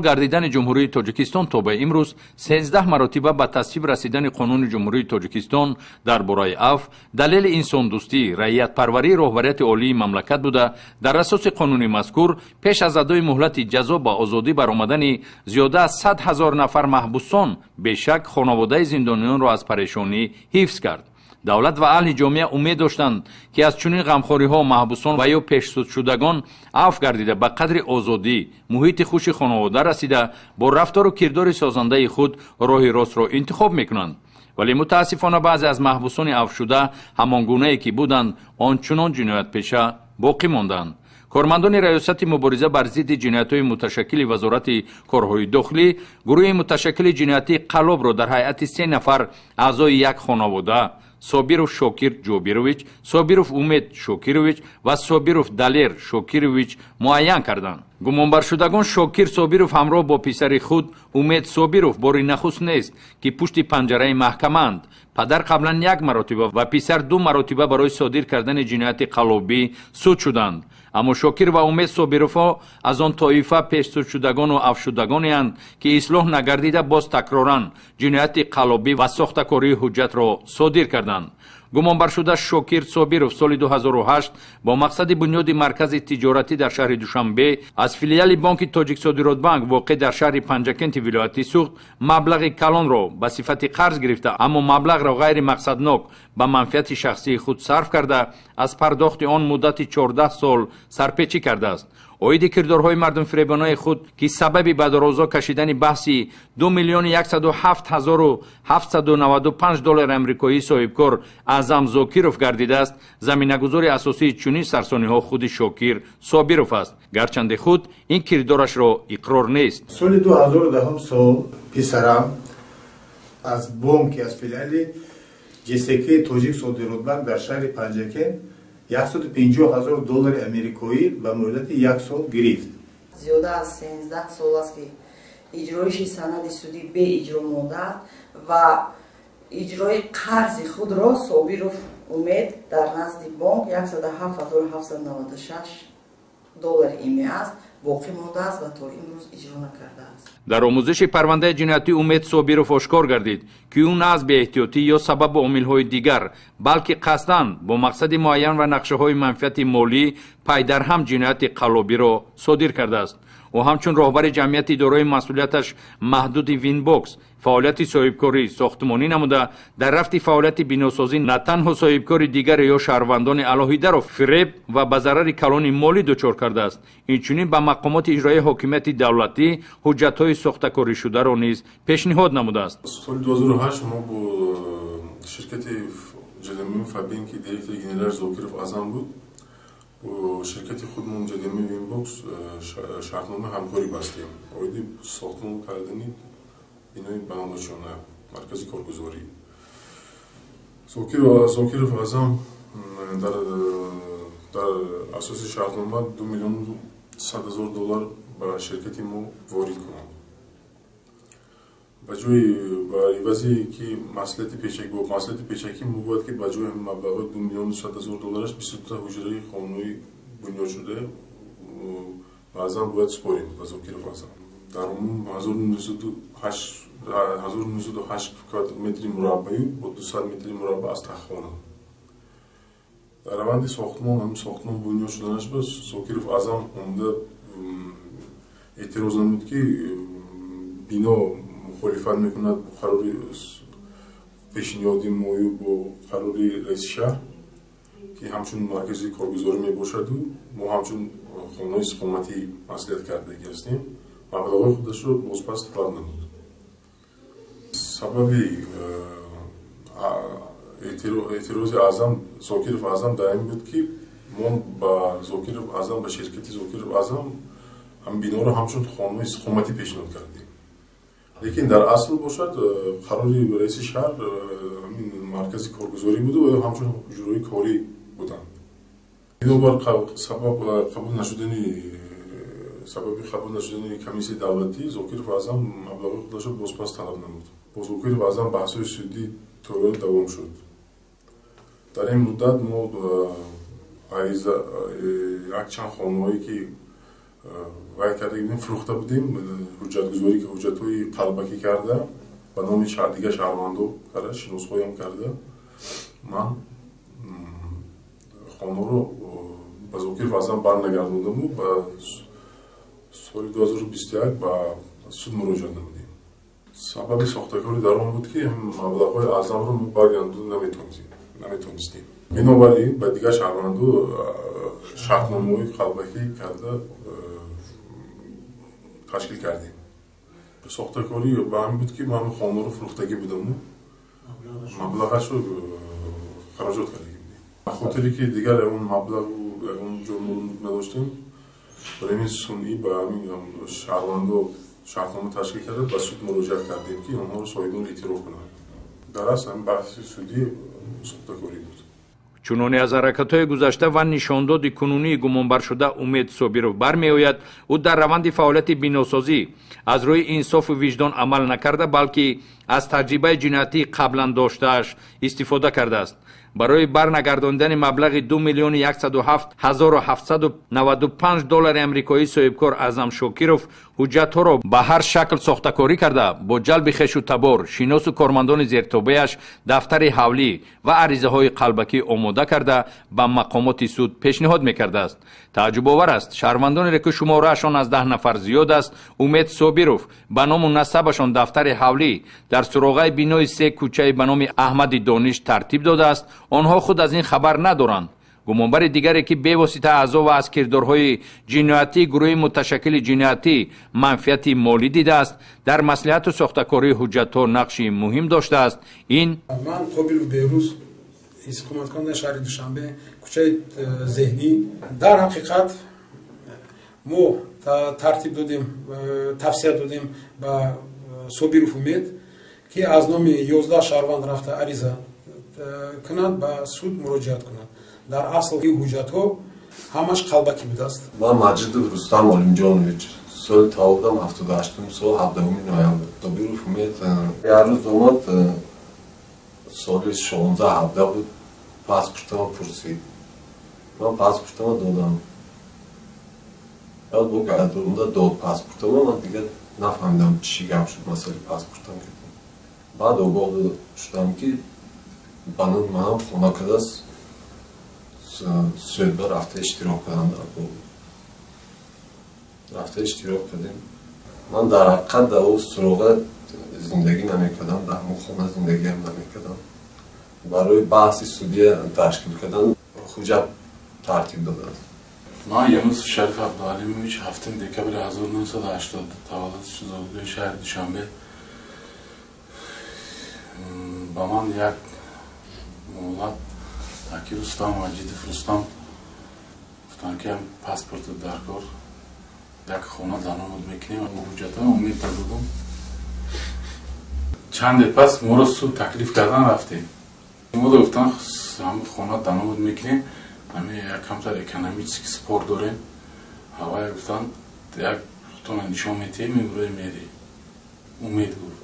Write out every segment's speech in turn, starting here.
Гардидани Ҷумҳурии Тоҷикистон то ба имрӯз 13 маротиба ба тасвиб расидани Қонуни Ҷумҳурии Тоҷикистон дар бораи афв далели инсондӯстӣ, раиятпарварии роҳбарияти олии мамлакат буда, дар асоси қонуни мазкур пеш аз адои муҳлати ҷазо ба озодӣ баромадани зиёда аз 100 ҳазор нафар маҳбусон бешак хонаводаи зиндониёнро аз парешонӣ ҳифз кард. Давлат ва аҳли ҷомеа умед доштанд, ки аз чунин ғамхориҳо маҳбусон ва ё пешсудшудагон афв гардида, ба қадри озодӣ, муҳити хуши хонавода расида, бо рафтору кирдори созандаи худ роҳи ростро интихоб мекунанд. Вале мутаассифона баъзе аз маҳбусони афвшуда ҳамон гунае ки буданд, он чунон ҷиноятпеша боқӣ монданд. Кормандони Раёсати мубориза бар зидди ҷиноятҳои муташаккили Вазорати корҳои дохилӣ гурӯҳи муташаккили ҷиноятии қаллобро дар ҳайати се нафар аъзои як хонавода, Собиров Шокир Ҷобирович, Собиров Умед Шокирович ва Собиров Далер Шокирович, муайян карданд. Гумонбаршудагон Шокир Собиров ҳамроҳ бо писари худ Умед Собиров бори нахуст нест, ки пушти панҷараи маҳкамаанд. Падар қаблан як маротиба ва писар ду маротиба барои содир кардани ҷинояти қаллобӣ суд шуданд. Аммо Шокир ва Умед Собировҳо аз он тоифа пешсудшудагону афвшудагонеанд, ки ислоҳ нагардида, боз такроран ҷинояти қаллобӣ ва сохтакории ҳуҷҷатро содир карданд. Гумонбаршуда Шокир Собиров соли 2008 бо мақсади бунёди маркази тиҷоратӣ дар шаҳри Душанбе аз филиали бонки Тоҷиксодиротбанк, воқеъ дар шаҳри Панҷакенти вилояти Суғд, маблағи калонро ба сифати қарз гирифта, аммо маблағро ғайримақсаднок ба манфиати шахсии худ сарф карда, аз пардохти он муддати 14 сол сарпечӣ кардааст. Оиди кирдорҳои мардумфиребонаи худ, ки сабаби ба дарозо кашидани баҳси 2 миллиони 107 ҳазору 795 доллари амрикоии соҳибкор Аъзам Зокиров гардидааст, заминагузори асосии чунин сарсониҳо худи Шокир Собиров аст, гарчанде худ ин кирдорашро иқрор нест. Соли 2010 сол писарам аз бонки, аз филиали ЖСК Тоҷик Содиротбанк дар шаҳри Панҷакент 150 ҳазор доллари америкоӣ ба муҳлати як сол гирифт. Зиёда аз 13 сол аст, ки иҷроиши санади судӣ беиҷро мондааст ва иҷрои қарзи худро Собиров Умед дар назди бонк 107 796 доллари ИМА аст, боқӣ мондааст ва то имрӯз иҷро накардааст. Дар омӯзиши парвандаи ҷиноятӣ Умед Собиров ошкор гардид, ки ӯ на аз беэҳтиётӣ ё сабабу омилҳои дигар, балки қасдан бо мақсади муайян ва нақшаҳои манфиати молӣ пайдарҳам ҷинояти қаллобиро содир кардааст. Ӯ ҳамчун роҳбари ҷамъияти дорои масъулияташ маҳдуди Винбокс фаъолияти соҳибкорӣ сохтмонӣ намуда, дар рафти фаъолияти биносозӣ на танҳо соҳибкори дигаре ё шаҳрвандони алоҳидаро фиреб ва ба зарари калони молӣ дучор кардааст, инчунин ба мақомоти иҷроияи ҳокимияти давлатӣ ҳуҷҷатҳои сохтакоришударо низ пешниҳод намудааст. Соли 2008 мо бо ширкати ЖДМ Фабин, ки директори генералаш Зокиров Аъзам буд, бо ширкати худмон ЖДМ Винбокс шартномаи ҳамкорӣ бастем оиди сохтмон кардани бинои баландошёна, маркази коргузорӣ. Зокиров Аъзам дар асоси шартнома 2 миллиону 100 ҳазор доллар ба ширкати мо ворид кунанд. Ба ҷои, ба ивазе ки маслиҳати пешакӣ, бо маслиҳати пешакӣ мо бояд ки ба ҷои ҳамин маблағи 2 миллиону 100 ҳазор доллараш 22 ҳуҷраи хонаи бунёдшуда ба Аъзам бояд супорем, ба Зокиров Аъзам. Дар умум 1908 квадратметри мураббаӣ бо 200 метри мураббаъ аз таххона. Дар раванди сохтмон, ҳамин сохтмон бунёд шуданаш ба Зокиров Аъзам омада эътироз намуд, ки бино мухолифат мекунад бо қарори пешниҳоди мою, бо қарори раиси шаҳр, ки ҳамчун маркази коргузорӣ мебошаду мо ҳамчун хонаи истиқоматӣ маслиҳат кардагӣ ҳастем. Маблағҳои худашро бозпас талаб намуд. Сабаби эътирози Аъзам, Зокиров Аъзам, дар ин буд, ки мо ба Зокиров Аъзам, ба ширкати Зокиров Аъзам ҳам биноро ҳамчун хонаи истиқоматӣ пешниҳод кардем, лекин дар асл бошад қарори раиси шаҳр ҳамин маркази коргузорӣ буду ва ҳамчун ҳуҷраҳои корӣ буданд. Бинобар сабаб қабул нашудани, сабаби қабул нашудани комиссияи давлатӣ, Зокиров Аъзам маблағи худашро бозпас талаб намуд. Бо Зокиров Аъзам баҳсҳои судӣ тӯлонӣ давом шуд. Дар ин муддат мо ариза, якчанд хонаҳое ки Вай карда будем, фурӯхта будем, ҳуҷҷатгузорӣ, ҳуҷҷатҳои қалбакӣ карда, ба номи дигар шаҳрвандо карда, шиносҳоям карда. Ман хонаро ба Зокиров Аъзам барнагардондаму ба соли 2021 ба суд муроҷиат намудем. Сабаби сохтакорӣ дар он буд, ки маблағҳои Аъзамро мо баргардонда наметонистем. Бинобар ин ба дигар шаҳрвандо шартномаҳои қалбакӣ карда ташкил кардем. Сохтакорӣ ба ҳамин буд, ки ман хонаро фурӯхтагӣ будаму маблағашро хароҷот кардагӣ будем. Ба хотире ки дигар ягон маблағу ягон ҷо надоштем, барои ҳамин сунъӣ ба ҳамин шаҳрвандо шартнома ташкил карда, ба суд муроҷиат кардем, ки онҳоро соҳибон эътироф кунанд. Дар асл ҳамин баҳси судӣ сохтакорӣ буд. Чуноне аз ҳаракатҳои гузашта ва нишондоди кунунии гумонбаршуда Умед Собиров бармеояд, ӯ дар раванди фаъолияти биносозӣ аз рӯи инсофу виҷдон амал накарда, балки аз таҷрибаи ҷиноятии қаблан доштааш истифода кардааст. Барои барнагардондани маблағи 2 107 795 доллари амрикоӣ соҳибкор Аъзам Шокиров ҳуҷҷатҳоро ба ҳар шакл сохтакорӣ карда, бо ҷалби хешу табор, шиносу кормандони зертобеаш дафтари ҳавлӣ ва аризаҳои қалбакӣ омода карда, ба мақомоти суд пешниҳод мекардааст. Тааҷҷубовар аст, шаҳрвандонеро, ки шумораашон аз 10 нафар зиёд аст, Умед Собиров ба ному насабашон дафтари ҳавлӣ дар суроғаи бинои се кӯчаи ба номи Аҳмади Дониш тартиб додааст. Онҳо худ аз ин хабар надоранд. Гумонбари дигаре, ки бевосита аъзо ва аз кирдорҳои ҷиноятии гурӯҳи муташаккили ҷиноятӣ манфиати молӣ дидааст, дар маслиҳату сохтакории ҳуҷҷатҳо нақши муҳим доштааст. Ин ман Қобилов Беҳрӯз, истиқоматкунандаи шаҳри Душанбе, кӯчаи Зеҳнӣ. Дар ҳақиқат мо тартиб додем, тавсия додем ба Собиров Умед, ки аз номи 11 шаҳрванд рафта ариза кунад, ба суд муроҷиат кунад. Дар асл ин ҳуҷҷатҳо ҳамаш қалбакӣ будааст. Ман Маҷидов Рустам Олимҷонович, соли таваллудам 78 сол, 17 ноябр. Собиров Умед як рӯз омад, соли 16-17 буд, паспортама пурсид. Ман паспортама додам. Баъд бо гардонда дод паспортама, ман дигар нафаҳмидам чӣ гап шуд масъалаи паспортам. Баъд огоҳ шудам, ки ба номи манам хона кардааст, суҳбат рафта иштирок кардам, рафта иштирок кардем. Ман дар ҳақиқат дар ӯ суроға зиндагӣ намекардам, дар ҳамон хона зиндагиам намекардам. Барои баҳси судия ташкил кардан ҳуҷҷат тартиб додааст. Ман Юнусов Шариф Абдуалимович, 7 декабри 1980 таваллуд шуда, шаҳри Душанбе. Ба ман як муҳлат аки Рустам Маҷидов Рустам гуфтанд, ки паспорт даркор, як хона даромад мекунем. Ҳуҷҷатҳои Умед додам. Чанде пас моро суд таклиф кардан, рафтем. Моро гуфтанд, ҳамин хона даромад мекунем, ҳамин як камтар экономический спор дорем. Ҳавая гуфтанд, як худтона нишон метиҳем, мебуроем, мерем. Умед гуфт.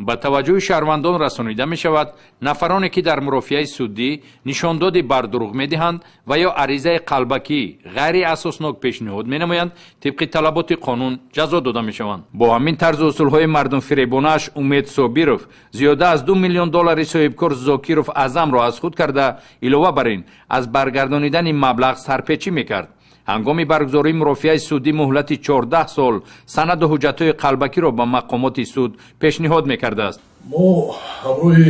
Ба таваҷҷӯҳи шаҳрвандон расонида мешавад, нафароне, ки дар мурофиаи судӣ нишондоди бардурӯғ медиҳанд ва ё аризаи қалбакӣ ғайриасоснок пешниҳод менамоянд, тибқи талаботи қонун ҷазо дода мешаванд. Бо ҳамин тарзу усулҳои мардумфиребонааш Умед Собиров зиёда аз 2 миллион доллари соҳибкор Зокиров Аъзамро аз худ карда, илова бар ин аз баргардонидани маблағ сарпечӣ мекард. Ҳангоми баргузории мурофиаи судӣ муҳлати 14 сол санаду ҳуҷҷатҳои қалбакиро ба мақомоти суд пешниҳод мекардааст. Мо ҳамроҳи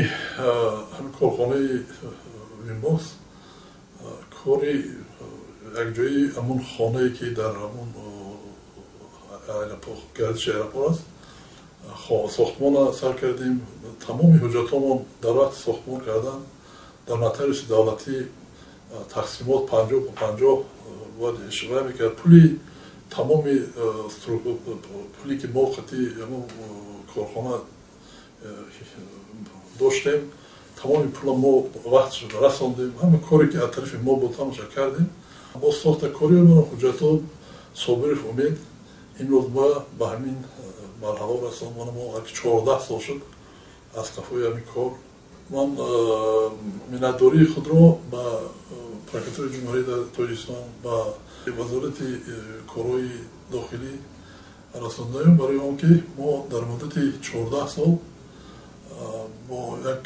ҳамин корхонаи Винбокс кори якҷои ҳамон хонае, ки дар ҳамон гардиши аэропорт аст, сохтмонро сар кардем. Тамоми ҳуҷҷатҳомон дар вақти сохтмон кардан дар нотариуси давлатӣ тақсимот 50 ба 50 бояд ишора мекард. Пули тамоми пуле, ки мо қати ҳамон корхона доштем, тамоми пула мо вақт расондем. Ҳама коре, ки аз тарафи мо буд, ҳамаша кардем. Бо сохтакории ҳуҷҷатҳо Собиров Умед имрӯз ма ба ҳамин марҳала расонд. Мана мо 14 сол шуд аз қафои ҳамин кор. Ман миннатдории худро ба прокуратураи ҷумҳурии Тоҷикистон, ба вазорати корҳои дохилӣ расондаем, барои он ки мо дар муддати 14 сол бо як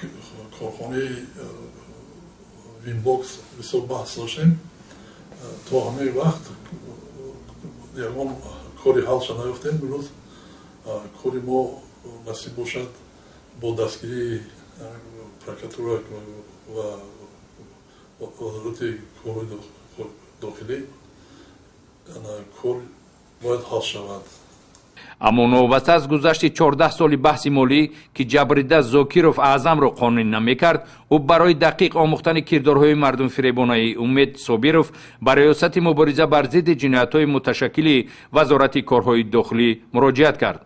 корхонаи Винбокс бисёр баҳс доштем. То ҳамаи вақт ягон кори ҳалша наёфтем. Имрӯз кори мо насиб бошад, бо дастгирии прокуратура ва вазорати корҳои дохилӣ кор бояд ҳал шавад. Аммо новобаста аз гузашти 14 соли баҳси молӣ, ки ҷабрида Зокиров Аъзамро қонунӣ намекард, ӯ барои дақиқ омӯхтани кирдорҳои мардумфиребонаи Умед Собиров ба Риёсати мубориза бар зидди ҷиноятҳои муташаккили Вазорати корҳои дохилӣ муроҷиат кард.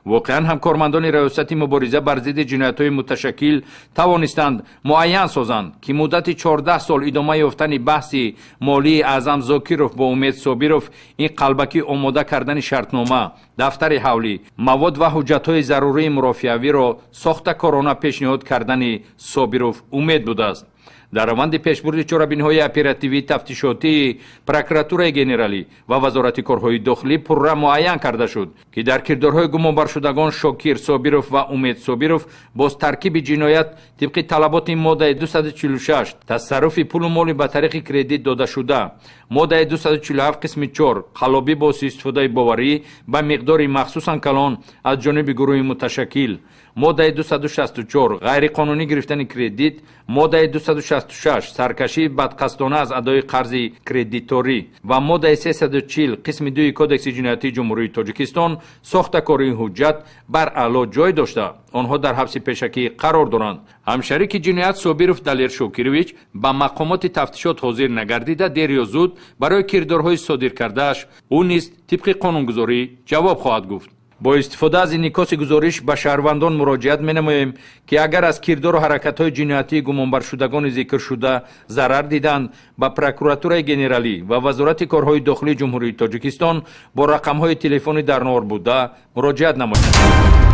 Воқеан ҳам кормандони Раёсати мубориза бар зидди ҷиноятҳои муташаккил тавонистанд муайян созанд, ки муддати 14 сол идома ёфтани баҳси молии Аъзам Зокиров бо Умед Собиров ин қалбакӣ омода кардани шартнома, дафтари ҳавлӣ, мавод ва ҳуҷҷатҳои зарурии мурофиавиро сохтакорона пешниҳод кардани Собиров Умед будааст. Дар раванди пешбурди чорабиниҳои оперативии тафтишотии прокуратураи генералӣ ва Вазорати корҳои дохилӣ пурра муайян карда шуд, ки дар кирдорҳои гумонбаршудагон Шокир Собиров ва Умед Собиров боз таркиби ҷиноят тибқи талаботи моддаи 246 тасарруфи пулу моли ба тариқи кредит додашуда, моддаи 247 қисми 4 қаллобӣ бо суистифодаи боварӣ ба миқдори махсусан калон аз ҷониби гурӯҳи муташаккил, моддаи 264 ғайриқонунӣ гирифтани кредит, моддаи 266 саркашии бадқасдона аз адои қарзи кредиторӣ ва моддаи 340 қисми 2 Кодекси ҷиноятии Ҷумҳурии Тоҷикистон сохтакории ҳуҷҷат бар аъло ҷой дошта, онҳо дар ҳабси пешакӣ қарор доранд. Ҳамшарики ҷиноят Собиров Далер Шокирович ба мақомоти тафтишот ҳозир нагардида, дер ё зуд барои кирдорҳои содир кардааш ӯ низ тибқи қонунгузорӣ ҷавоб хоҳад гуфт. Бо истифода аз инъикоси гузориш ба шаҳрвандон муроҷиат менамоем, ки агар аз кирдору ҳаракатҳои ҷиноятии гумонбаршудагони зикршуда зарар диданд, ба прокуратураи генералӣ ва Вазорати корҳои дохилии Ҷумҳурии Тоҷикистон бо рақамҳои телефони дар нор буда муроҷиат намоянд.